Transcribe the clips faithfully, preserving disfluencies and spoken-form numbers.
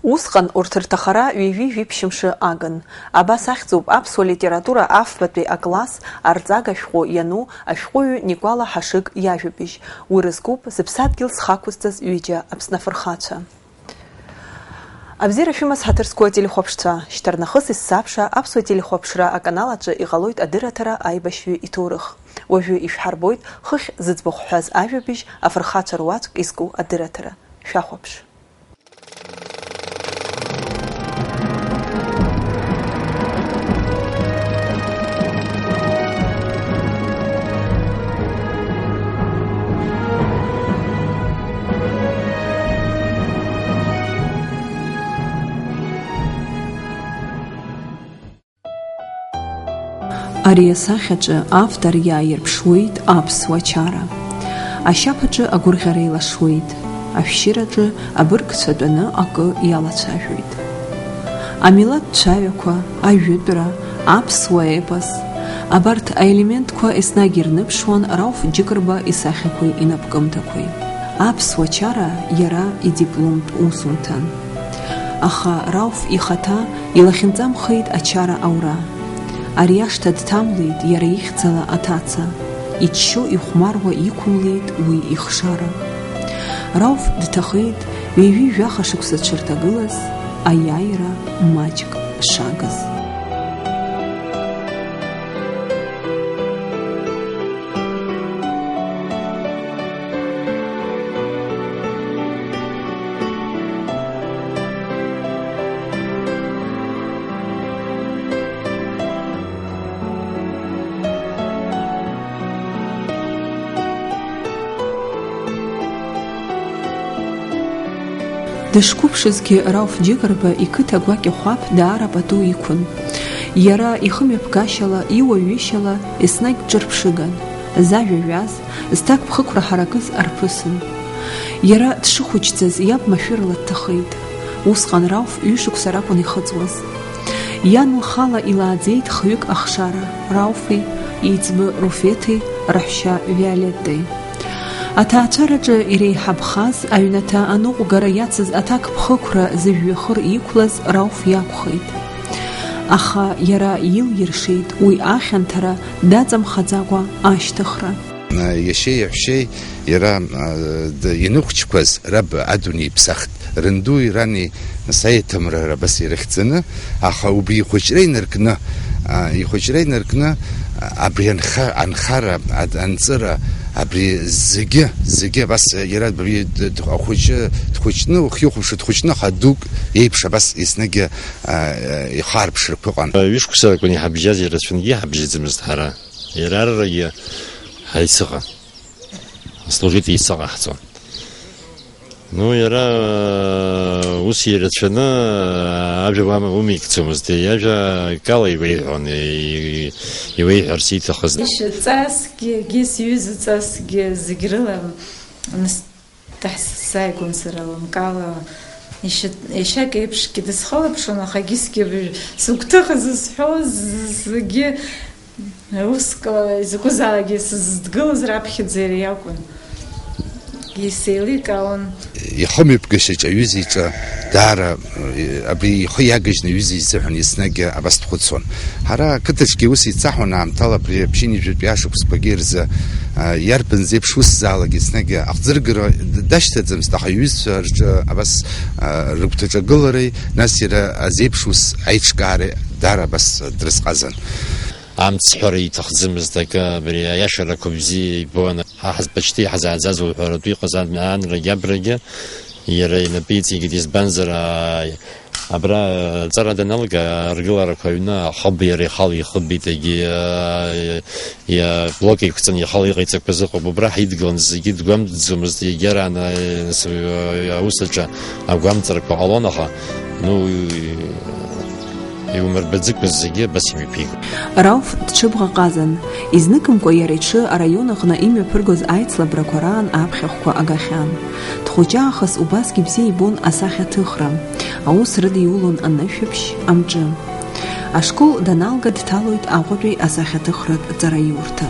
Усҟан урҭ рҭахара ҩажәи жәиԥшь мшы агын. Абас ахьӡуп аԥсуа литература афбатәи акласс арҵага шәҟәы иану ашәҟәыҩҩы Никәала Ҳашыг иажәабжь. Уи рызкуп зыԥсадгьыл зхы ақәызҵаз ҩыџьа Аԥсны афырхацәа. Абзиара шәымаз, ҳаҭыр зқәу ателехәаԥшцәа, шьҭарнахыс исзаԥша аԥсуа телехәаԥшра аканал аҿы иҟалоит адырраҭара Аибашьҩы иҭоурых. Уажәы ишәҳарбоит хыхь зыӡбахә ҳҳәаз ажәабжь, афырхацәа руаӡәк изку адырраҭара. Шәахәаԥш. Ари асахьаҿы автор иааирԥшуеит аԥсуа чара. Ашьаԥаҿы агәырӷьара еилашуеит, ашәшьыраҿы абыргцәа тәаны акы иалацәажәоит. Амилаҭ цәаҩақәа, ажәытәра, аԥсуа епос, абарҭ аелементқәа еснагь ирныԥшуан Рауф Џьыкырба исахьақәеи инапкымҭақәеи. Аԥсуа чара иара идипломтә усумҭан. Аха Рауф ихаҭа илахьынҵамхеит ачара аура. Ари ашҭа дҭамлеит иара ихьӡала аҭаца, иччо ихәмаруа иқәымлеит уи ихшара. Рауф дҭахеит ҩажәи жәаха шықәса дшырҭагылаз, аиааира маҷк шагыз. Дышқәыԥшызгьы Рауф Џьыкырба иқыҭа гәакьа Хәаԥ даара пату иқәын. Иара ихымҩаԥгашьала, иуаҩышьала еснагь ҿырԥшыган. Зажәа ҩаз, зҭакԥхықәра ҳаракыз арԥысын. Иара дшыхәыҷӡаз иаб машәырла дҭахеит. Усҟан Рауф ҩышықәса ракәын ихыҵуаз. Иан лхала илааӡеит хҩык ахшара, Рауфи, иеиҵбы Руфеҭи, раҳәшьа Виолеттеи. Аҭаацәараҿы иреиҳабхаз, аҩнаҭа аныҟәгара иацыз аҭакԥхықәра зыжәҩахыр иқәлаз Рауф иакәхеит. Аха иара илиршеит уи ахьанҭара даҵамхаӡакәа ашьҭыхра. Иашьеи иаҳәшьеи иара, а, д-, ианыхәыҷқәаз раб адунеи иԥсахт. Рандуи рани саиҭамра абас ирыхьӡаны, аха убри ихәыҷра инаркны, а, ихәыҷра инаркны, а, абри анха-, анхара, ад-, анҵыра, абри зегьы, зегьы абас иара абри д-, д-, ахәыҷы дхәыҷны, ухихәаԥшуа дхәыҷны, аха дук еиԥш абас еснагьы, а, ихаарԥшрақәа ыҟан. Ҩышықәса ракәын иҳабжьаз, ирацәангьы иҳабжьаӡамызт ҳара. Иара аррагьы ҳаицыҟан. Служит еицаҟаҳҵон. Ну, иара, э, ус ирацәаны, э, ажәа уам-, умеигӡомызт, иажәа акала иуеиҳәон, и-, иуеиҳәарц ииҭахыз. Ишьаҵасгьы, егьи сҩыза ҵасгьы зегь рыла нас-, даҳзааигәан сара лымкаала. Ишьа-, ишьак еиԥшгьы дысхылаԥшуан, аха егьысгьы быжә-, сыгәҭыха зысҳәоз зегьы Уск, изакәызаалакгьы сыздгылоз раԥхьаӡа иара иакәын. Исеиликаауан. Ихымҩаԥгашьаҿ аҩыза иҿы даара, э, абри ихы иагыжьны аҩыза изыҳәан еснагь абас дхәыцуан. Ҳара ақыҭаҿгьы ус ицаҳауан аамҭала абри аԥшьынҩажәатәи ашықәсқәагьы рзы, э, иарбан зеиԥш усзаалак еснагь ахӡыргара д-, дашьҭаӡамызт, аха иҩызцәа рҿы абас, э, рыгәҭаҿагылареи, нас иара азеиԥш ус аиҿкаареи даара абас дрызҟазан. Амцҳәара иҭахӡамызт акы, абри аиашарақәа бзиа ибон. Ҳа ҳаз-, почти иҳазааӡаз уҳәаратәы иҟаз ан-, анрагьы абрагьы иара инапы иҵигеит, избанзар, аа, абра, аҵара даналга, аргыларақәа аҩны ахыб иара ихала ихыббеит, егьи, аа, иа-, блок еиқәҵаны ихала иҟаиҵақәаз ыҟоуп. Убра ҳидгылан зегьы дгәамҵӡомызт, егьарааны, нас, аус аҿы агәамҵрақәа ҟалон, аха, ну, Иумырбаӡыкәа зегьы абас имҩаԥигон. Рауф дҽыбӷаҟазан. Изныкымкәа иара иҽы араион аҟны имҩаԥыргоз аицлабрақәа раан аԥхьахәқәа агахьан. Дхәыҷаахыс убасгьы бзиа ибон асахьаҭыхра. Аус рыдиулон анышәаԥшь, амҿы. Ашкол даналга дҭалоит Аҟәатәи асахьаҭыхратә ҵараиурҭа.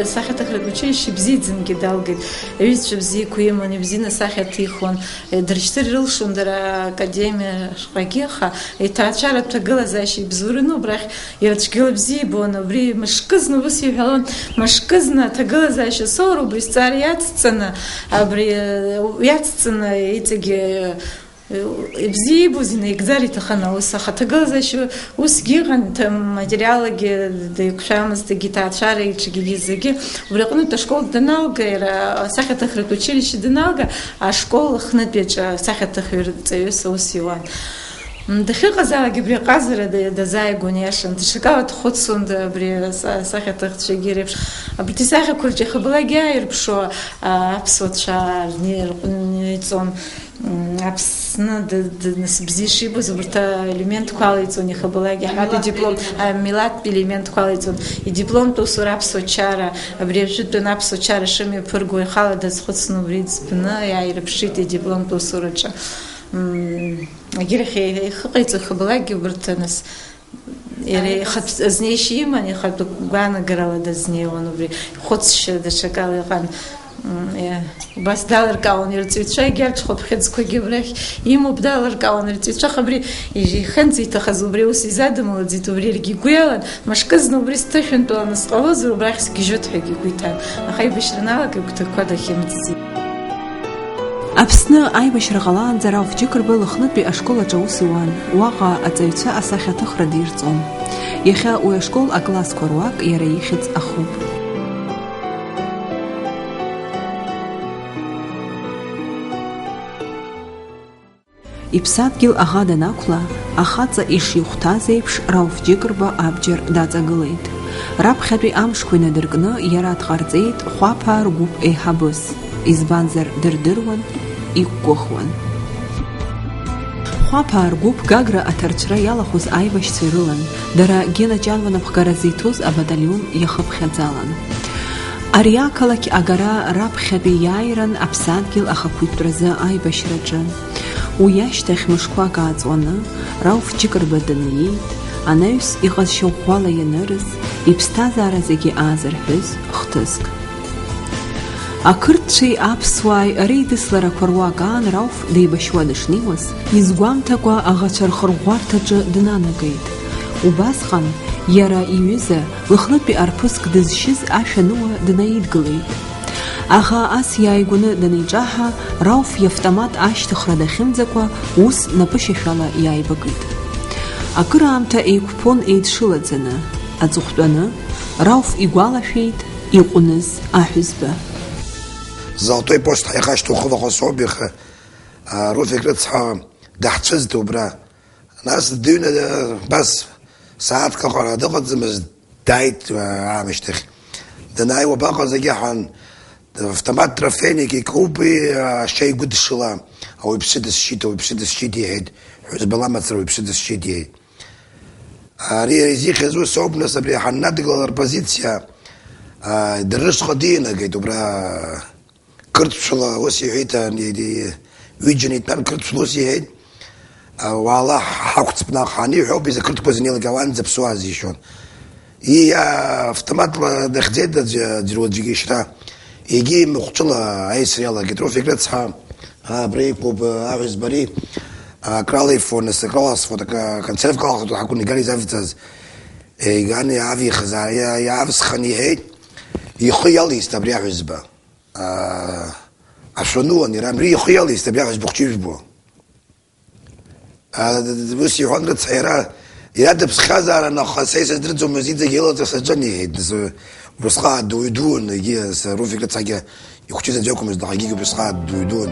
Асахьаҭыхратә училишьче ибзиаӡангьы далгеит. Аҩызцәа бзиақәа иман, ибзианы асахьа ҭихуан. Дыршьҭыр ирылшон дара академиаҟагьы, аха иҭаацәаратә ҭагылазаашьа ибзоураны убрахь иара цәгьала бзиа ибон. Убри мышкызны ус иҳәалон, мышкызны аҭагылазаашьа соур, убри сҵара иацҵаны, абри, э, иацҵаны иҵегьы, э, ибзиа ибоз инаигӡар иҭахын аус, аха аҭагылазаашьа усгьы ыҟан, ҭа-, материалагьы деиқәшәамызт, егьи ҭаацәара иҽгьы зегьы. Убри аҟнытә ашкол даналга, иара асахьаҭыхратә училище даналга, ашкол аҟнытәи аҿы асахьаҭыхҩы рҵаҩыс аус иуан. М, дахьыҟазаалак абри аҟазара да-, дазааигәан, иашан, даҽакала дхәыцуан, да-, абри аса-, асахьаҭыхцәагьы реиԥш. Абарҭ исахьақәа рҿы иахьабалак иааирԥшуа, а, аԥсуа цәа рни-, рҟәынҵон. М, Аԥсны д-, д-, нас бзиа шибоз, убарҭ аелементқәа алеиҵон иахьабалак, иаҳҳәап, амилаҭтә идиплом, елемент. А, милаҭтә елементқәа алеиҵон. Идипломтә усура аԥсуа чара, абри ажәытәан аԥсуа чара шымҩаԥырго ихала дазхәыцны убри ӡбны иааирԥшит идипломтә усураҿы. М, Егьырахь ихыҟаиҵо иахьабалакгьы убарҭ, нас, иара ихатә азнеишьа иман, ихатә гәаанагарала дазнеиуан, убри ихәыцшьа даҽакала иҟан. М, е, убас далыркаауан ирҵаҩцәа, егьи арҽхәаԥхьыӡқәагьы абрахь имоуп, далыркаауан ирҵаҩцәа, аха абри ижихьынӡа иҭахаз убри аус изадымлаӡеит, убри иаргьы игәы иалан, мышкызны убри сҭышәынтәаланы сҟалозар, убрахь сгьежьуеит ҳәагьы игәы иҭан, аха аибашьра аналага игәҭакқәа дахьымӡаӡеит. Аԥсны аибашьра ҟалаанӡа Рауф Џьыкырба Лыхнытәи ашкол аҿы аус иуан, уаҟа аҵаҩцәа асахьаҭыхра дирҵон. Иахьа уи ашкол аклассқәа руак иара ихьӡ ахуп. Иԥсадгьыл аӷа данақәла, ахаҵа ишихәҭаз еиԥш, Рауф Џьыкырба абџьар даҵагылеит. Раԥхьатәи амшқәа инадыркны иара дҟарҵеит Хәаԥаа ргәыԥ еиҳабыс, избанзар, дырдыруан, иқәгәыӷуан. Хәаԥаа ргәыԥ Гагра аҭарцәра иалахәыз аибашьцәа ирылан, дара Гена Ҷанба напхгара зиҭоз абаталион иахыԥхьаӡалан. Ари ақалақь агара раԥхьатәи иааиран аԥсадгьыл ахақәиҭтәразы аибашьраҿы. Уи ашьҭахь мышқәак ааҵуаны, Рауф Џьыкырба даниеит, анаҩс иҟазшьа ӷәӷәала ианырыз, иԥсҭазаара зегьы аазырҳәыз хҭыск. Ақырҭцәеи аԥсуааи реидысларақәа руак аан Рауф деибашьуа дышнеиуаз, изгәамҭакәа аӷацәа рхырӷәӷәарҭаҿы днанагеит. Убасҟан иара иҩыза, Лыхнытәи арԥыск дызшьыз ашә аныуа днаидгылеит. Аӷа ас иааигәаны даниҿаҳа, Рауф иавтомат ашьҭыхра дахьымӡакәа, ус напышьашәала иааибакит. Акыраамҭа еиқәԥон еидшылаӡаны, аҵыхәтәаны, Рауф игәалашәеит иҟәныз аҳәызба. Золотой пост ҳаихашьҭоу хываҟа соуп иахьа, а, Руфик рыцҳа даҳцәыӡт убра. Нас дыҩны, а, убас сааҭк аҟара дыҟаӡамызт, дааит, а, аамышьҭахь. Данааиуа абаҟаз егьаҳан, автомат трофейник икуп, а, ашьа игәыдшыла, ауаҩԥсы дысшьит, ауаҩԥсы дысшьит, иҳәеит, ҳәызбала мацара ауаҩԥсы дысшьит, иҳәеит. Ари иара изихьыз ус ауп, нас абри ҳаннадгыла рпозициа, а, дара рышҟа динагеит, убра қырҭшәала ус иҳәеит, ани, ани, ҩыџьа неидтәан қырҭшәала ус иҳәеит, а, уаала ҳақәҵп наҟ ҳаниҳәа ауп, изы қырҭқәа зынеилак ауанӡа ԥсуаа зишьуан. Ии, автоматла дахьӡеит аӡә-, аӡәыр уаӡәгьы ишьра. Егьи мыхәҿыла аисра иалагеит. Руфик рыцҳа, а, абра иқәуп, а, аҳәызба ари, а, акрала ифон, нас акрала асфот, ак-, аконсерв калахт ҳакәын игара изавҵаз. Егьи ани иаавихыз, а, иа-, иаавсхан иҳәеит, ихы иалеист абри аҳәызба. А, ашәануан иара, абри ихы иалеист абри аҳәызба хәҷы ижәбо. А, ус иҳәон рыцҳа иара, иара дыԥсхьазаарын, аха са исыздырӡомызт, иҵегь илаҵәа саҿын, иҳәеит, нас, убасҟак дуаҩ дуун, егьи, ас, Руфик рыцҳагьы ихәҷы заҵә акәмызт, аха егьигьы убасҟак дуаҩ дуун.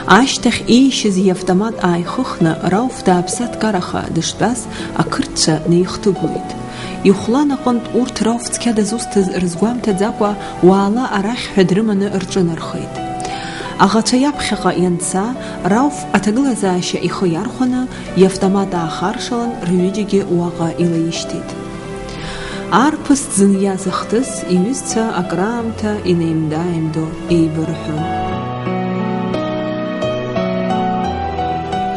Ашьҭахь иишьыз иавтомат ааихыхны, Рауф дааԥсаткараха дыштәаз, ақырҭцәа неихҭыгәлеит. Ихәлан аҟынтә урҭ Рауф цқьа дызусҭаз рызгәамҭаӡакәа, уаала арахь ҳәа дрыманы рҿынархеит. Аӷацәа иаԥхьаҟа ианца, Рауф аҭагылазаашьа ихы иархәаны, иавтомат аахаршалан, рҩыџьагьы уаҟа илаишьҭит. Арԥыс дзыниаз ахҭыс иҩызцәа акраамҭа инеимда-ааимдо еибырҳәон.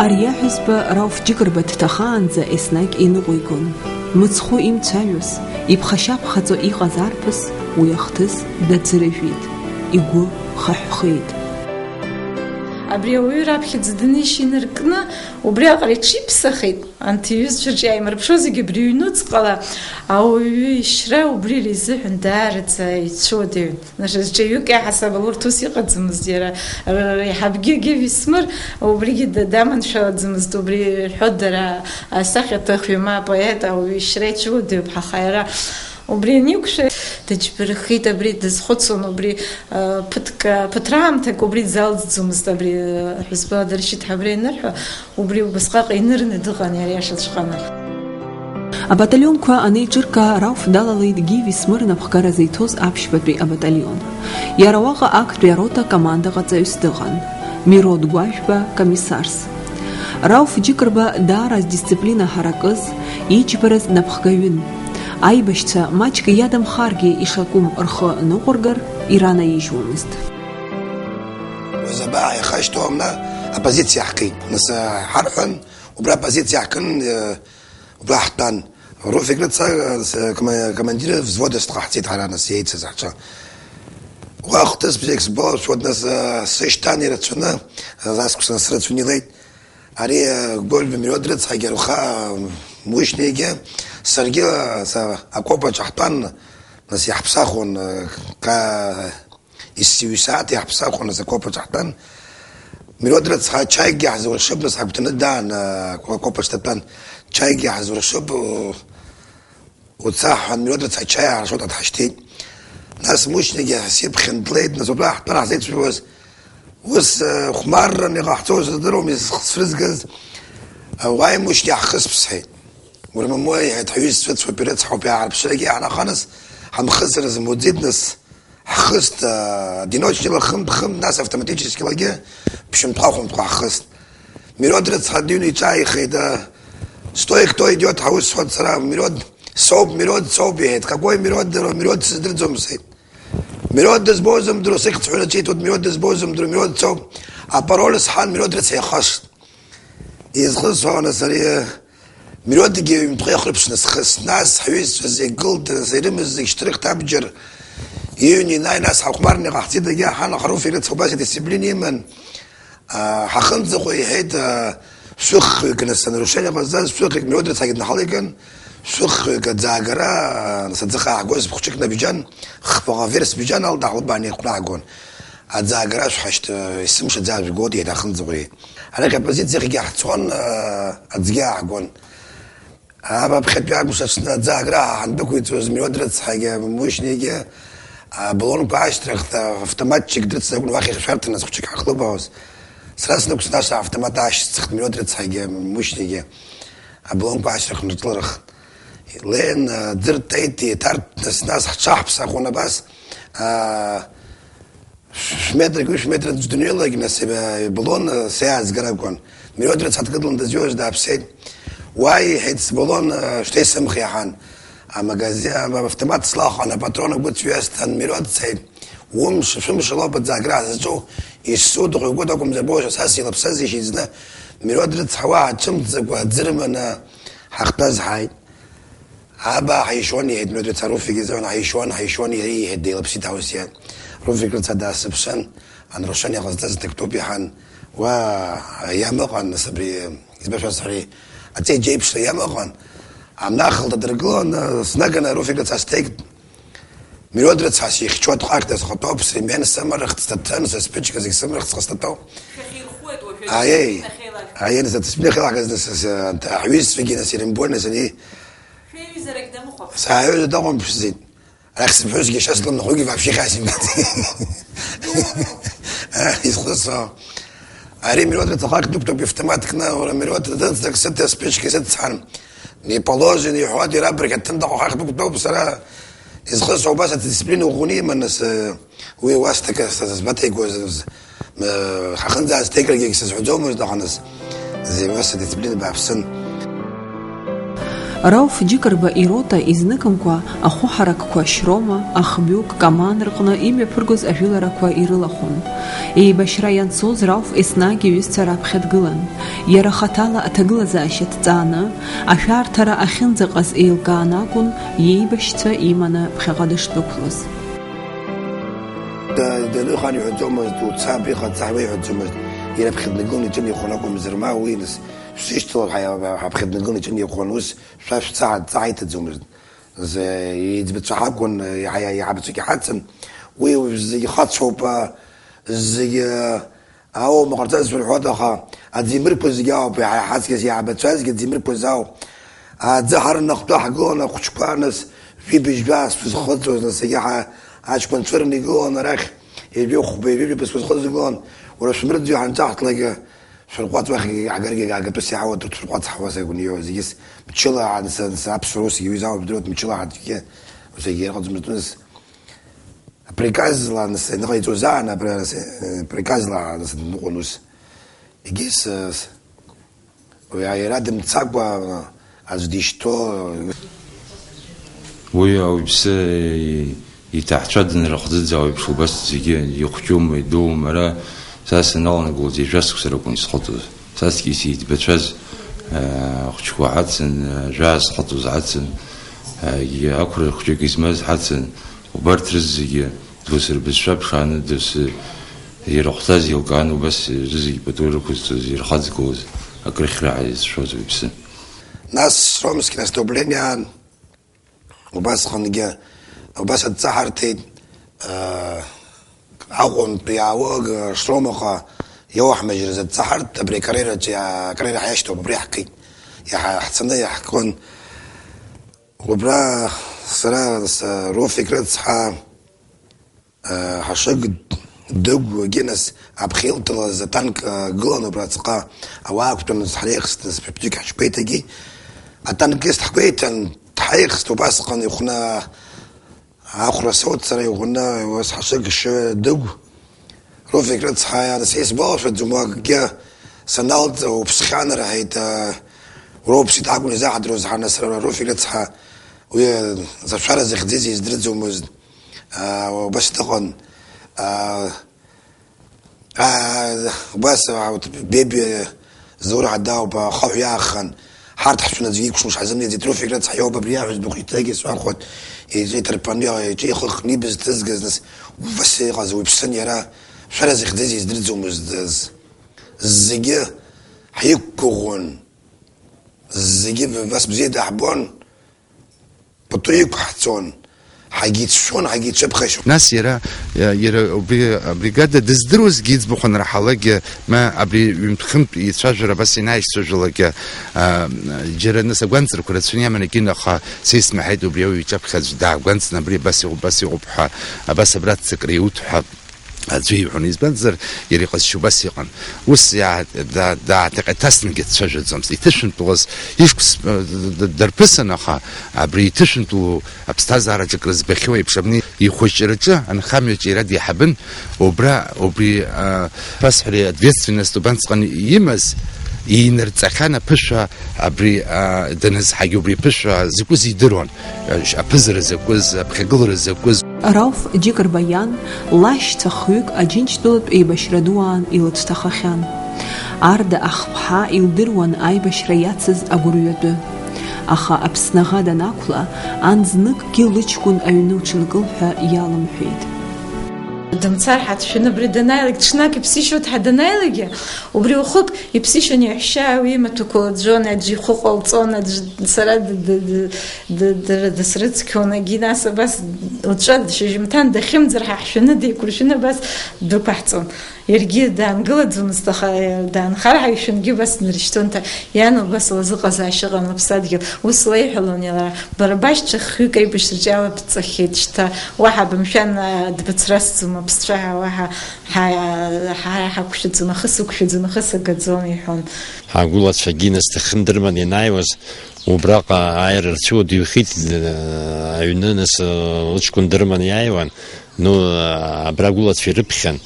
Ари аҳәызба Рауф Џьыкырба дҭахаанӡа еснагь иныҟәигон. Мыцхәы имцәажәоз, иԥхашьаԥхаҵо иҟаз арԥыс, Уи ахҭыс даӡырыжәит, игәы хаҳәхеит. Абри ауаҩы раԥхьаӡа данишьа инаркны, убриаҟара иҽиԥсахит, анҭ иҩызцәа рҿы иааимырԥшуа зегьы абри аҩнуҵҟала ауаҩы ишьра убри изыҳәан даараӡа ицәуадаҩын. Нас зҿаҩык иаҳасабала урҭ ус иҟаӡамызт, иара, р-, реиҳабгьы Гиви Смыр убригьы да-, даманшәалаӡамызт, убри рҳәо дара асахьаҭыхҩы ма апоет ауаҩы ишьра ицәуадаҩуп ҳаха иара. Убри аниқәшәа, дыџьбарахеит, абри дазхәыцуан, убри, а, ԥыҭк, ԥыҭраамҭак убри дзалҵӡомызт, абри, а, ҳәызба дыршьит ҳәа абри анырҳәа, убри убасҟак инырны дыҟан иара иашаҵәҟьаны. Абаталионқәа анеиҿыркаа, Рауф далалеит Гиви Смыр напхгара зеиҭоз аԥшьбатәи абаталион. Иара уаҟа актәи арота командаҟаҵаҩыс дыҟан. Мирод Гәажәба комиссарс. Рауф Џьыкырба даара здисциплина ҳаракыз, иџьбараз напхгаҩын. Аибашьцәа маҷк иадамхаргьы ишакәым рхы ныҟәыргар, иранаижьуамызт. Уазабаа ихашьҭоу амна апозициа ҳкит. Нас, ҳарҳәан, убра апозициа ҳкын, убра ҳтәан. Руфик рыцҳа, с-, кома-, командир взвода сҭҟаҳҵеит ҳара, нас, еицыз ҳҿы. Уа хҭыс бзиак сбаларшәуеит, нас, сышьҭан ирацәаны, асқәса нас срацәаны илеит. Ари, э, Гольба Мириод рыцҳагьы, Руха, э, Мушьнигьы, саргьы, э, са-, акопаҿ ҳтәан, нас иаҳԥсахуан, э, ка-, ис-, ҩ-сааҭ иаҳԥсахуан, нас акопаҿ ҳтәан. Мириод рыцҳа, чаикгьы ҳзуршып, нас ҳагәҭаны даан, э, ко-, акопаҿ дтәан, чаикгьы ҳзуршып, э, Уца, ҳәа, Мириод рыцҳа, ачаи ааршоит, дҳашьҭит. Нас Мушьнигьы сиԥхьан длеит, нас убра ҳтәан ҳзеицәажәоз. Ус, э, хәмарран иҟаҳҵоз здыруам, ис-, срызгаз, э, уааи, Мушьни, ҳхысп, сҳәеит. Урмамои, иҳәеит, ҳҩызцәа ыцәоуп, ирыцҳауп, иаарԥшырагьы иаҳнаханыс, ҳамхысыр змуӡит, нас ҳхыст, э, одиночныйла хынтә-хынтә, нас автоматическилагьы ԥшьынтәхәа-хәынтәхәа ҳхыст. Мириод рыцҳа дыҩны иҿааихеит, э, стой, кто идет, ҳаус сҳәоит сара, Мириод, Соуп, Мирод, соуп, иҳәеит. Какой Мирод, дыруа, Мирод сыздырӡом, сҳәеит. Мирод дызбозымдыруа, сыхьӡ ҳәа наҿиҭуеит, Мирод дызбозымдыруа, Мирод соуп. Апароль сҳәан, Мирод рыцҳа ихашт. Изхысҳәааны сара, Миродгьы ҩынтәҟа ихырԥшны схыст. Нас ҳҩызцәа зегь гылт, нас ирымаз зегь шьҭрыхт абџьар. Иҩны ианааи, нас ҳахәмарны иҟаҳҵеит, егьа ҳан Харуф ирыцҳа убас идисциплина иман. Аа, ҳахынӡаҟоу иҳәеит, аа, шәыхҩык, нас, анарушение ҟазҵаз шәыхҩык Мириод рыцҳагьы днаҳалиган, шәыхҩык аӡаагара, аа, нас, аӡы хааҳгоз хәҷык набжьан, хԥаҟа верс бжьан алда ҳлыбаан еиқәнаҳгон. Аӡаагара шәҳашьҭ, есымша аӡы аажәгоит, иҳәеит ахынӡаҟоу иҳәеит. Арахь апозициахьгьы ҳцон, аа, аӡгьы ааҳгон. Абаԥхьатәи агәшаҽны аӡаагра ҳандәықәиҵоз Миод рыцҳагьы, Мушьнигьы, абалонқәа аашьҭрахт, автоматчик дрыцыз акәын уахь ихшәарҭаны зхәҷык ҳахлыбаауаз. Сара снықәс, нас автомат аашьцыхт Миод рыцҳагьы, Мушьнигьы, абалонқәа аашьҭрахт, нырҵлырхт. Леин, ӡырҭ ҭеиҭ, еиҭарҭ, нас, нас ҳҽаҳԥсахуан абас, аа, Шә-, шә-метрак, ҩышә метрак дунеилак, нас, иб-, ибылон, э, сеиаазгар акәын. Миод рыцҳа дкыдлан дызҩуаз дааԥсеит. Уа, иҳәеит, сбылон, э, шьҭа исымхиаҳан. Амагазин, ам-, автомат слахәан, апатрон агәыцә ҩасҭан, Миод дцеит. Умш, шәымш лоуп аӡаагра ҳзаҿу, ишсудхо игәы дакәымзар бошәа, са силаԥсазишь зны. Миод рыцҳа уа ҳаҽымҵӡакәа аӡы рыманы ҳахьтәаз ҳааит. Аба ҳаишьуан, иҳәеит, Миод рыцҳа, Руфик изыҳәан ҳаишьуан, ҳаишьуан, иара иҳәеит, деилаԥсит Аусиа. Руфик рыцҳа даасыԥшын, анарушение ҟазҵаз ҭактәуп иҳәан, уа иамыҟан, нас абри, избашәа сҳәари, аҵеиџь еиԥшра иамыҟан, амнахалҭа дыргылан, снаганы Руфик рыцҳа сҭеикт, Миод рыцҳа сихьчоит, ҟәак дазхатәоуп, сремень сымарыхт, сҭаҭын, сыспычка зегь сымарыхт, схы сҭатәоуп. Шәахьирхәуеит уажәы, Аиеи, аиеи, нас аҭыԥсмех илаҳгаз, нас, ас-, анҭ-, ҳҩызцәагьы, нас, ирымбои, нас, ани? Шәеиҩызарагь дамыхәаԥшит. Сааҩыза дахәамԥшӡеит. Арахь сыԥҳәысгьы шьа слымнахугьы вообще хьаас имбаӡеит. Изхысо. Ари Миод рыцҳа ҟәак дықәтәоуп, автомат кны, уара Миод дыцҵак сыҭа спичка сыцҳан. Не положено, иҳәуа, иара абыргь аҭын дахәахах дықәтәоуп, сара изхысо убас адисциплина ӷәӷәаны иман, нас, уи уасҭак сызбаҭеигоз, м-, ҳахынӡаазҭеигаргьы сызҳәаӡомызт, аха нас, зеиуа садисциплина бааԥсын. Рауф Џьыкырба ирота изныкымкәа ахәы ҳаракқәа Шьрома, Ахбиук, Каман рҟны имҩаԥыргоз ажәыларақәа ирылахәын. Еибашьра ианцоз Рауф еснагь иҩызцәа раԥхьа дгылан. Иара хаҭала аҭагылазаашьа дҵааны, ашәарҭара ахьынӡаҟаз еилкааны акәын иеибашьцәа иманы ԥхьаҟа дышдәықәлоз. Даныхан иҳәаӡомызт, уца абри ҟаҵа ҳәа иҳәаӡомызт. Иара ԥхьа днагыланы иҿынеихон акәымзар, ма уи нас шәсышьҭалар ҳәа ҳаԥхьа днагыланы иҿынеихон, ус шәа шәца ҳәа дҵа ҳаиҭаӡомызт. З-, иӡбацәа ҳакәын, иаҳа-, иаҳабацәагьы ҳацын. Уи уажә зегьы хацәоуп, а, зегьы, а, аума ҟарҵазшәа рҳәоит, аха аӡы имырқәа зегьы ауп, иаҳа-, иаҳацгьаз, иаҳабацәазгьы аӡы имырқәаз ауп. Аӡы ҳарнахәтәы ҳгылан ахәыҷқәа, нас, жәибжь жәаа сызхыҵуаз, нас, егьа ҳа-, аҷкәынцәа рнеигылон арахь, ҩажәи хәба, ҩажәи жәаба сызхыҵгылан, уара шәмырӡуа ҳанҿаҳҭлакгьы, шәырҟәаҵ уахь иаҳгаргьы агатәыс иаауа, ҭырқәҵ ҳауа сагәын иоуа зегьы с-, мчыла ан-, сан-, саԥсуа ус иҩыза ауп, дырҩоит мчыла ҳаӡәгьы, ус егьи иҟаӡамызт, ус, приказла, нас, иныҟаиҵозаан, апри-, нас, э, приказла, нас, дныҟәон ус. Егьи с-, с-, уи иара дымцакәа аӡә дишьҭоу. Уи ауаҩԥсы иҭаацәа дынрыхӡыӡаауеиԥш, убас зегьы ихәҷума, идуума, ара са саналанагалоз ҩажәа сықәса ракәын исхыҵуаз. Сасгьы сеиҵбацәаз, аа, ахәҷқәа ҳацын, аа, жәаа схыҵуаз ҳацын, аа, егьи ақәра хәҷык измаз ҳацын, убарҭ рызегьы доусы рбызшәа ԥшааны, доусы ирыхәҭаз еилкааны, убас рызегьы пату рықәызҵоз, ирхаҵгылоз, акрыхьраҳа изшоз уаҩԥсы. Нас Сромски наступлениаан, убасҟангьы, убас адҵа ҳарҭеит, аа, Аҟәантәи иаауа Шромаҟа иоуҳмыжьрыз адҵа ҳарҭ, абри акарьераҿы иа-, акарьера ҳиашьҭоуп, абри ҳкит. Иаҳа-, ҳцаны иаҳкуан. Убра сара, с-, Руфик рыцҳа, Ҳашыг Дыгә Гинас аԥхьа илҭалаз атанк, а, гылан убраҵәҟьа ауаа ақәтәаны ҳреихсны, сԥыԥҭҩык ҳаҽгәеиҭагьы. Атанкист ҳгәеиҭан, дҳаихст убасҟан ихәны ахәра соуцара иӷәны, ус Ҳашыг Шы Дыгә, Руфик рыцҳа, иара са исгәалашәаӡом, акгьы саналҵ, уԥсхьан рҳәеит, а, уара уԥсит акәын изаҳдыруаз, ҳара нас Руфик рыцҳа, уи зашәара захьӡыз издырӡомызт. Аа, убас дыҟан. Аа, аа, убас, аа, урҭ Беби Заур Ҳадауба ахаҳә иаахан, ҳарҭ ҳшәаны аӡәгьы иқәшәом шҳазымнеиӡеит, Руфик рыцҳа иоуп абри аҳәызба хәыҷ дагьы сҳәархәоит, иҿы иҭарԥаны, иҿы ихы хкны ибз ҭызгаз, нас, убас иҟаз уаҩԥсын иара, шәара захьӡыз издырӡомызт, зегьы ҳиқәгәыӷуан, зегьы убас бзиа даҳбон. Пату иқәҳҵон, ҳагьицәшәон, ҳагьицәыԥхашьон. Нас иара, иара убри абригада дыздыруазгьы, иӡбахә анраҳалакгьы, ма абри ҩынтә-хынтә ицәажәара абас ианааицәажәалакгьы, а, џьара нас агәанҵарақәа рацәаны иаман егьин, аха са исмаҳаит убри ауаҩ иҿаԥхьа аӡә даагәанҵны, абри абас иҟоуп, абас иҟоуп ҳәа, абас абра аццакра иуҭ ҳәа. Аӡәы иҳәон, избанзар, иара иҟазшьа убас иҟан. Ус иаа-, да-, дааҭаҟьа-ҭаснагьы дцәажәаӡомызт. Иҭышәынтәалаз ишықәс, э, д-, д-, дарԥысын, аха абри иҭышәынтәалоу аԥсҭазаараҿы акры збахьоу еиԥш, абни ихәыҷраҿы, анхамҩаҿы иара деиҳабын, убра, убри, а, ҳәасҳәари, ответственность убанҵҟан имаз, иинырҵахьан аԥышәа, абри, а, данызҳагь убри аԥышәа закәыз идыруан, а, аԥызара закәыз, аԥхьагылара закәыз. Рауф Џьыкырба иан лашьцәа хҩык Аџьынџьтәылатә еибашьра ду аан илыцәҭахахьан. Арда ахԥҳа илдыруан аибашьра иацыз агәырҩатәы. Аха Аԥсны аӷа данақәла, ан зныкгьы лыҷкәын аҩны уҽынкыл ҳәа иалымҳәеит. Дымцар ҳәа дшәаны абри данааилак, ҽнак иԥсишьоит ҳәа данааилагьы, убри уахык иԥсишьан иаҳәшьа уи имаҭәақәа лаӡәӡәон, аӡә ихәы ҟалҵон, аӡә сара д-, д-, д-, д-, дара дысрыцқьон, егьи нас абас лҿы шьыжьымҭан дахьымӡар ҳа ҳшәаны деиқәыршәаны абас дәықәаҳҵон. Иаргьы даангылаӡомызт, аха даанхар ҳәа ишәынгьы убас днарышьҭуан, ҭа-, иан убас лзыҟазаашьа ыҟан лыԥсадгьыл. Ус леиҳәалон иара, бара башьцәа хҩык аибашьраҿы иалабҵахьеит, шьҭа уаҳа бымшәан, а, дбыцрасӡом аԥсцәаҳа, уаҳа ҳа-, ҳа-, ҳақәшәаӡом, ахы сықәшәаӡом, ахы сагаӡом, иҳәон. Ҳагәылацәагьы нас дахьындырман ианааиуаз, убраҟа ааира рцәыуа дыҩхьеит, э, аҩны нас, э, лыҷкәын дырманы иааиуан, ну, э, абра агәылацәа ирыԥхьан.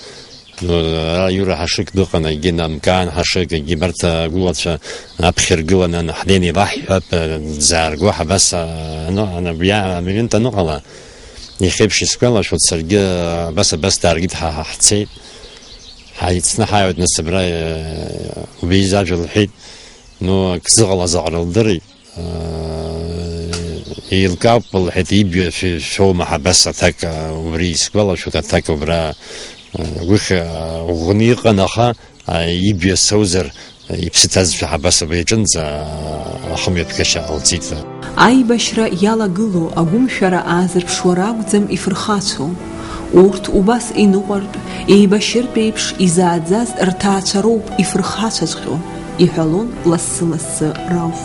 Ну, ара Иура Ҳашыг дыҟан, егьи Намкаан Ҳашыг, егьи абарҭ агәылацәа аԥхьа иргыланы, ҳнеины илаҳҳәап, э, дзаарго ҳабас, э, аны-, аны-, абри амомент аныҟала, иахьеиԥш исгәалашәоит, саргьы абас, абас дааргеит, ҳа, ҳа ҳцеит. Ҳаицны ҳааиуеит, нас абра, э, убри изажәа лҳәеит. Ну, ак зыҟалаз аҟара лдырит. Э, Еилкаауп, лҳәеит, ибҩа шәоума Ҳабас аҭак, убри исгәалашәоит, аҭак убра, ҩыхьа ӷәӷәаны иҟан, аха, ибҩа соузар, иԥсы ҭазшәа Ҳабас абри аҿынӡа ахымҩаԥгашьа ҟалҵеит. Аибашьра иалагылоу агәымшәара аазырԥшуа ракәӡам ифырхацәоу. Урҭ убас иныҟәартә, еибашьыртә еиԥш изааӡаз рҭаацәа роуп ифырхацәаҵәҟьоу, иҳәалон лассы-лассы Рауф.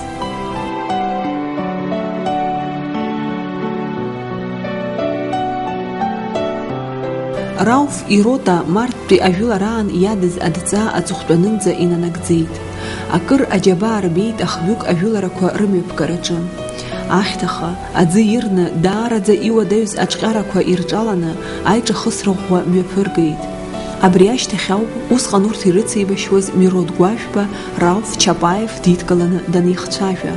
Рауф ирота марттәи ажәылараан иадыз адҵа аҵыхәтәанынӡа инанагӡеит. Акыр аџьабаа рбеит ахҩык ажәыларақәа рымҩаԥгараҿы. Ахьҭаха, аӡы ирны, даараӡа иуадаҩыз аҿҟьарақәа ирҿаланы, аиҿахысра ӷәӷәа мҩаԥыргеит. Абри ашьҭахь ауп усҟан урҭ ирыцеибашьуаз Мирод Гәажәба, Рауф Чапаев дидкыланы данихцәажәа.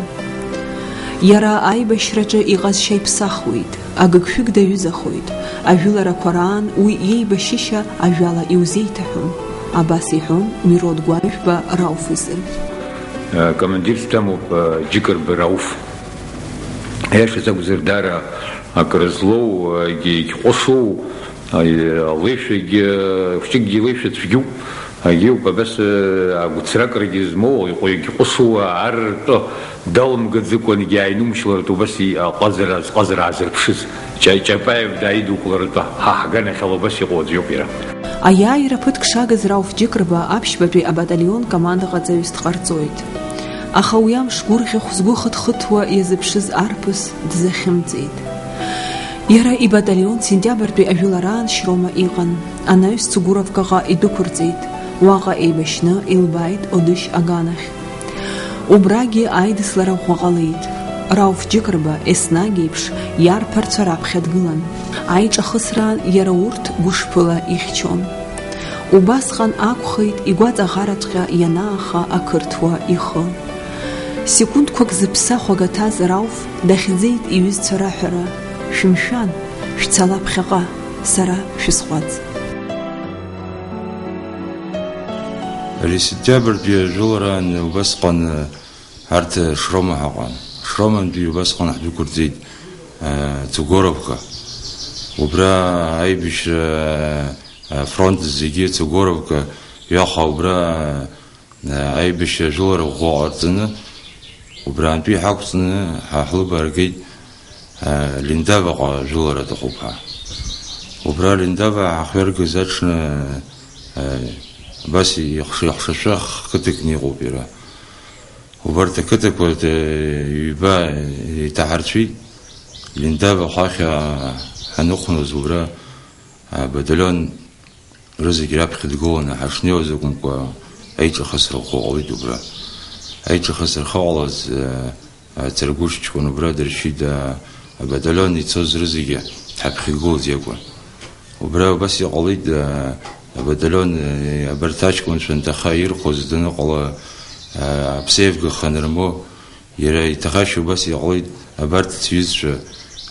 Иара аибашьраҿы иҟазшьа иԥсахуеит, агыгшәыг даҩызахоит, ажәыларақәа раан уи иеибашьышьа ажәала иузеиҭаҳәом, абас иҳәон Мирод Гәажәба Рауф изы. Командирс дҭамоуп Џьыкырба Рауф. Аиашаз акәзар, даара акрызлоу, егь-, егьҟәышу, алеишәагьы, хәҷыкгьы илеишәа цәгьоуп, егьиуп, абас, агәцракрагьы змоу, иҟәа-, егьҟәышу, ар ртәы далымгаӡакәангьы ааинумшьалартә убас иҟазара, зҟазара аазырԥшыз. Ҷа-, Ҷапаев дааидукылартә ҳа ҳганахьала убас иҟоу аӡәы иоуп иара. Аиааира ԥыҭк шагыз Рауф Џьыкырба аԥшьбатәи абаталион командаҟаҵаҩыс дҟарҵоит. Аха уи амш гәырӷьахә згәы хыҭхыҭуа иазыԥшыз арԥыс дзахьымӡеит. Иара ибаталион сентиабртәи ажәылараан Шьрома иҟан. Анаҩс Цугуровкаҟа идәықәырҵеит. Уаҟа еибашьны илбааит Одышь аганахь. Убрагьы аидыслара ӷәӷәа ҟалеит. Рауф Џьыкырба еснагь еиԥш иарԥарцәа раԥхьа дгылан. Аиҿахысраан иара урҭ гәышԥыла ихьчон. Убасҟан акәхеит игәаҵаӷараҵәҟьа ианааха ақырҭуа ихы. Секундқәак зыԥсахә агаҭаз Рауф дахьӡеит иҩызцәа раҳәара, шәымшәан, шәцала ԥхьаҟа, сара шәысҟәаҵ. Ари сентиабртәи ажәылараан убасҟан, арҭ Шрома ҳаҟан. Шромантәи убасҟан ҳдәықәырҵеит, а, Цугуровка. Убра аибашьра, а, афронт зегьы Цугуровка ҩаха убра, а, аибашьра ажәылара ӷәӷәа ҟарҵаны, убраантәи ҳақәҵны ҳа ҳлыбаргеит. Линдаваҟа жәылара аҭахуп ҳәа. Убра Линдава ҳахьҩаргаз аҽны, абас ихш-, ихшашәа қыҭакны иҟоуп иара. Убарҭ ақыҭақәа, ҩба иҭаҳарцәит. Линдава ахәахьа ҳаныхәназ убра абаталион рызегь раԥхьа дгыланы ҳашнеиуаз акәымкәа, аиҿахысра ӷәӷәа ҟалеит убра. Аиҿахысра ахьыҟалаз, а, Царгәыш ҷкәын убра дыршьит, а, абаталион ицоз рызегьы ҳаԥхьа игылаз иакәын. Убра убас иҟалеит, а, абаталион, а, абарҭ аҷкәынцәа анҭаха ирхәыз даныҟала, а, аԥсеивгаханы рмоу, иара иҭахашьа убас иҟалеит, абарҭ сҩызцәа,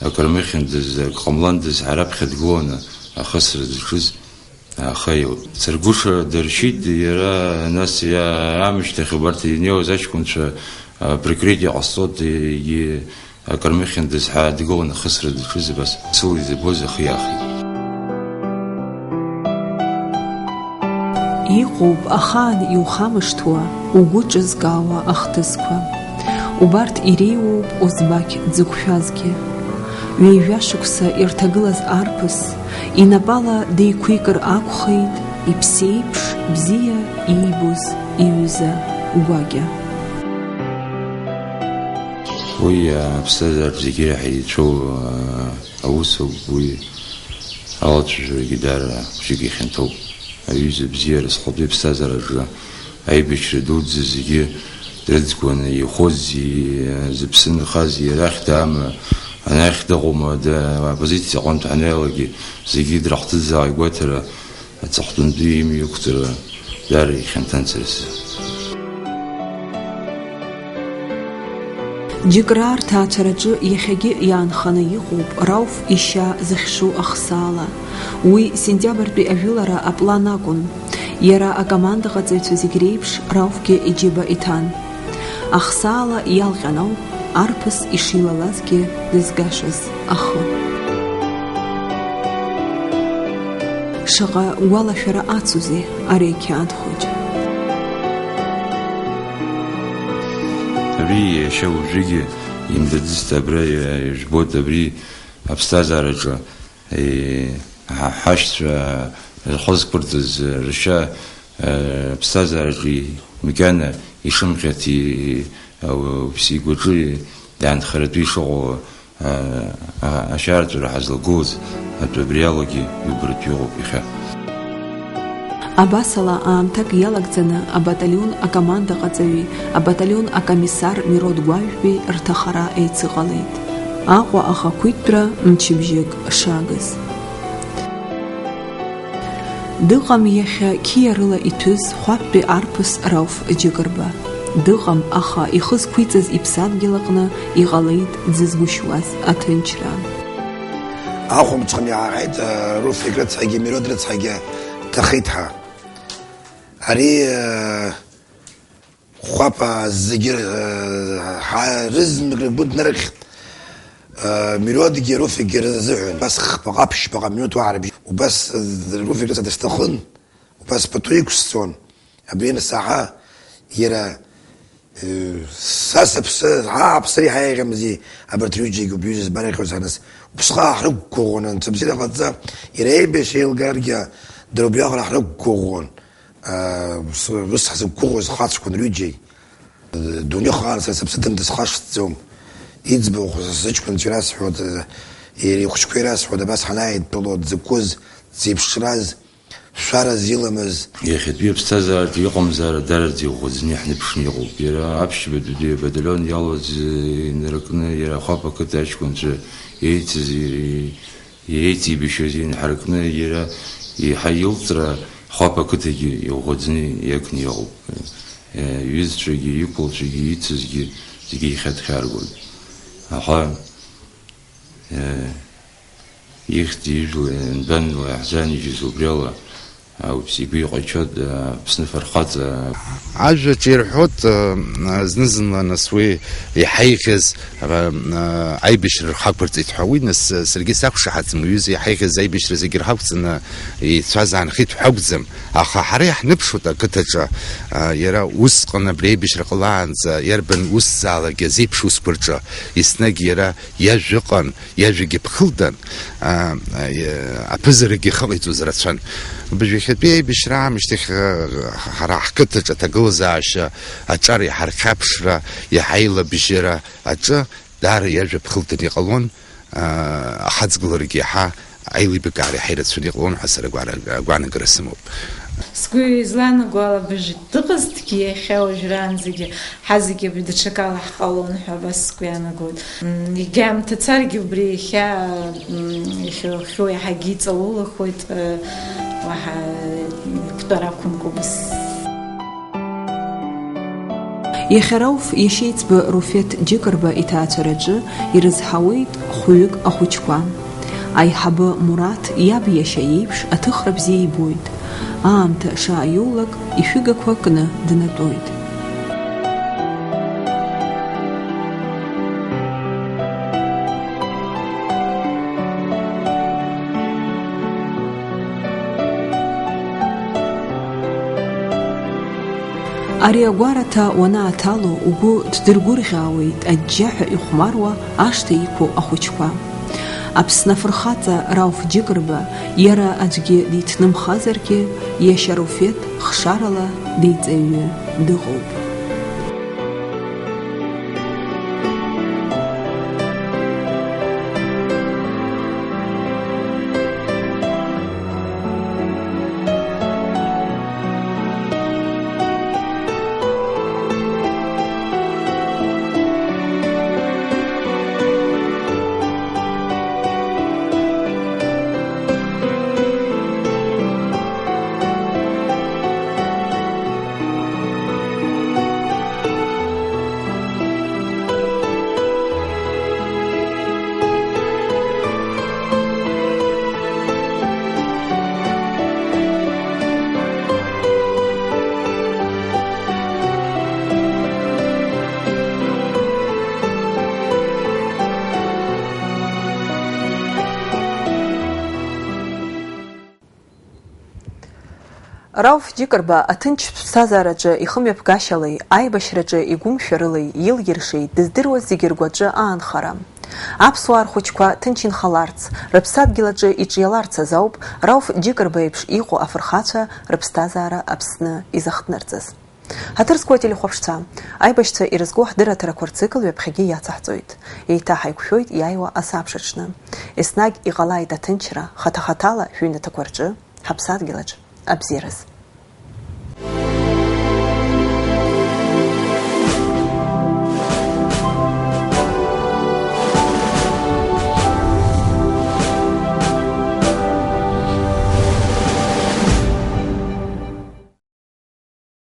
акрымыхьындаз, акы ҟамландаз, ҳара аԥхьа дгыланы ахысра зыҽыз. Аха иу-, Царгәыш дыршьит, иара нас иа-, аамышьҭахь убарҭ инеиуаз аҷкәынцәа, а, прикрытие ҟасҵоит, егьи акрымыхьындаз ҳәа дгылан ахысра дыҽыз, абас сыла изырбоз ахы иаахеит. Иҟоуп ахаан иухамышҭуа, угәы ҿызкаауа ахҭысқәа. Убарҭ иреиуоуп Озбақь дзықәшәазгьы. Ҩажәа шықәса ирҭагылаз арԥыс, инапала деиқәикыр акәхеит, иԥсеиԥш бзиа иибоз иҩыза гәакьа. Уи аԥсҭазаараҿ зегьы иреиҳа еицәоу, а, аус ауп, уи алацәажәарагьы даара бжьык ихьанҭоуп. Аҩыза бзиа рызхатәы иԥсҭазаараҿы аибашьра дуӡӡа зегьы дрыӡгәаны, ихәыз, и-, зыԥсы нхаз, иара ахьҭа ама, анахь дыҟоума, да, аоппозициа аҟынтә ҳанеилакгьы, зегьы драҳҭыӡаа игәаҭара, аҵыхәтәантәи имҩақәҵара даара ихьанҭан сара сзы. Џьыкраа рҭаацәараҿы иахьагьы иаанханы иҟоуп Рауф ишьа зыхьшу ахсаала. Уи сентиабртәи ажәылара аплан акәын. Иара акомандаҟаҵаҩцәа зегь реиԥш Рауфгьы иџьыба иҭан. Ахсаала иалҟьан ауп арԥыс ишилалазгьы дызгашаз ахы. Шаҟа гәалашәара ацузеи ари ақьаад хәыҷ! Абри иашьа уажәыгьы имдыдызт абра, ижәбоит абри аԥсҭазаараҿы Е, ҳа-, ҳашьцәа рхы зқәырҵаз ршьа, э, аԥсҭазаараҿы макьана ишымхьац, и-, ауаҩԥсы игәаҿы даанхаратәы ишыҟоу, а, а, ашьаарҵәыра ҳазлагылоз атәы абриалагьы иубаратәы иҟоуп иахьа. Абасала, аамҭак иалагӡаны абаталион акомандаҟаҵаҩи абаталион акомиссар Мирод Гәажәбеи рҭахара еицыҟалеит. Аҟәа ахақәиҭтәра мчыбжьык шагыз. Дыҟам иахьа қьиарыла иҭәыз Хәаԥтәи арԥыс Рауф Џьыкырба. Дыҟам, аха ихы зқәиҵаз иԥсадгьыл аҟны иҟалеит дзызгәышьуаз аҭынчра. Ахәымҽхан иаҳаит, э, Руфик рыцҳагьы, Мирод рыцҳагьы дҭахеит ҳәа. Ари, э, Хәаԥа зегьы, э, ҳа-, рызнык ргәы днарыхьт, э, Мириодгьы Руфикгьы рзыҳәан. Убас хԥаҟа, ԥшьбаҟа минуҭ уаҳа рыбжьы. Убас, э, Руфик рыцҳа дысҭахын, убас пату иқәсҵон. Абри анысаҳа, иара, э, са сыԥсы, ҳа ҳаԥсы реиҳа иаӷьымзи, абарҭ рҩыџьагьы убриҩыза збарахьоу саныс, уԥсҟы ҳрықәгәыӷуан, анцәа бзиа дыҟаҵа, иара аибашьра еилгаргьы, дара убриаҟара ҳрықәгәыӷуан. Ус, ус ҳзықәгәыӷуаз хацқәан рҩыџьагь. Дунеихаан сара сыԥсы ҭаны дысхашҭӡом. Иӡбахә сыҷкәынцәа ирасҳәоит, иара ихәыҷқәа ирасҳәоит, абас ҳанааидтәалоу дзакәыз, дзеиԥшраз, шәараз иламыз. Иахьатәи аԥсҭазаараҿы иҟамзаара дараӡа иӷәӷәаӡаны иаҳныԥшны иҟоуп. Иара аԥшьба дыдуи абаталион иалоз, инаркны, иара Ахәаԥ ақыҭа аҷкәынцәа еицыз, иара Иеиҵибашьуаз инҳаракны иара еиҳа илҵра Хәаԥ ақыҭагьы иӷәӷәаӡаны иагны иҟоуп. Иҩызцәагьы, иқәлацәагьы, ицызгьы зегьы ихьаҭхьаргоит. Аха, ихьӡ-ижәла, нбанла иаҳзанижьыз убриала Ауп, игәы иҟаиҵоит, Аԥсны афырхаҵа. Ажәаҿы ирҳәоит, зны-зынла нас уи иҳаихьаз, аибашьра рхақәырҵеит ҳәа. Уи нас саргьы сақәшаҳаҭым, уҩыза иҳаихьаз аибашьра зегьы рхақәҵаны ицәаз аанхеит ҳәа акәӡам. Аха ҳара иаҳныԥшуеит ақыҭаҿы, иара усҟан абри аибашьра ҟалаанӡа иарбан усзаалакгьы азеиԥш усқәа рҿы, еснагь иара иажәа ыҟан, иажәагьы ԥхылдан, а, а, иа-, аԥызарагьы ихы ҟаиҵоз рацәан. Абыржәы иахьатәи аибашьра аамышьҭахь, а, ҳара ҳқыҭаҿы аҭагылазаашьа аҿар иаҳархьаԥшра, иаҳаилабжьара аҿы даара иажәа ԥхылдан иҟалон, а, ахаҵгыларагьы иаҳа аилибакаара иаҳа ирацәаны иҟалон ҳәа сара агәара-, агәаанагара сымоуп. Сгәы изланаго ала, абыржәы дыҟазҭгьы, иахьа уажәраанӡагьы ҳазегьы абри даҽакала ҳҟалон ҳәа абас сгәы иаанагоит. М, егьа аамҭа царгьы убри иахьа, м, ихьу-хьу иаҳагьы иҵаулахоит, э, уаҳа, м, қәтәара ақәымкәа убас. Иахьа Рауф иашьеиҵбы Руфеҭ Џьыкырба иҭаацәараҿы ирызҳауеит хәҩык ахәыҷқәа. Аиҳабы Мураҭ иаб иашьа иеиԥш аҭыхра бзиа ибоит. Аамҭа шааиоулак, ишәыгақәа кны днатәоит. Ари агәараҭа уанааҭало, угәы ддыргәырӷьаауеит, аџьџьаҳәа ихәмаруа ашҭа иқәу ахәыҷқәа. Аԥсны афырхаҵа Рауф Џьыкырба, иара аӡәгьы диҭнымхазаргьы, иашьа Руфеҭ хшарала деиҵаҩы дыҟоуп. Рауф Џьыкырба аҭынчтә ԥсҭазаараҿы ихымҩаԥгашьалеи, аибашьраҿы игәымшәарылеи илиршеит дыздыруаз зегьы ргәаҿы аанхара. Аԥсуаа рхәыҷқәа ҭынч инхаларц, рыԥсадгьыл аҿы иҿиаларц азы ауп Рауф Џьыкырба еиԥш иҟоу афырхацәа рыԥсҭазаара Аԥсны изахҭнырҵаз. Ҳаҭыр зқәу ателехәаԥшцәа, аибашьцәа ирызку ҳдырраҭарақәа рцикл ҩаԥхьагьы иацаҳҵоит. Еиҭа ҳаиқәшәоит иааиуа асабшаҿны. Еснагь иҟалааит аҭынчра, хаҭа-хаҭала шәыҩнаҭақәа рҿы, ҳаԥсадгьылаҿ абзиараз.